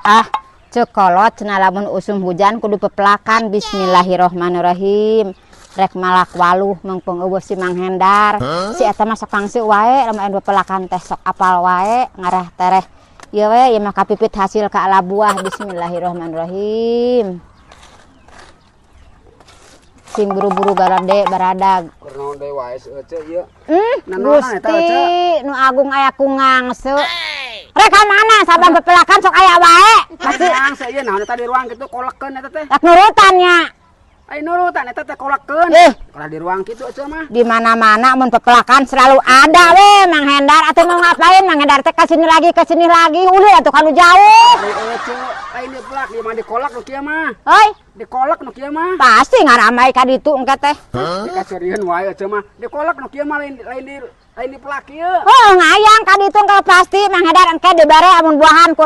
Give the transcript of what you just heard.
Ah, ceuk kolot cenah lamun usum hujan kudu pepelakan. Bismillahirrahmanirrahim. Rek malak waluh mengpeng euweuh si Mang Hendar. Si eta mah sok kangse wae lamun anu pepelakan teh, sok apal wae ngarah tereh. Ieu we, ieu mah kapipit hasil ka ala buah. Bismillahirrahmanirrahim. Sing buru-buru garade baradag. Kurnaon deui wae si Ece ieu? Gusti Nanaonan eta, Ece? Nu agung aya ku ngangse. Rek ka mana saban pepelakan sok aya wae. Pasti ngangse ieu, naon eta di ruang kitu kolekeun eta teh? Rek nurutan nya. Ai nurutan eta teh kolekeun. Eh. Kalau di ruang kitu Ece mah. Di mana-mana mun pepelakan selalu ada we Mang Hendar. Atau mau ngapain Mang Hendar teh kesini lagi, kesini lagi, udah atuh kanu jauh. Ai Ece, ai di pelak di mah dikolak nu kieu mah. Hoi, Dikolak nu kieu mah. Pasti ngaramai ka ditu engke teh. Dikaserian wae Ece mah. Dikolak nu kieu mah, lain di pelak ieu. Oh, ngayang ka ditu engke pasti Mang Hendar engke dibere amun buahan ku.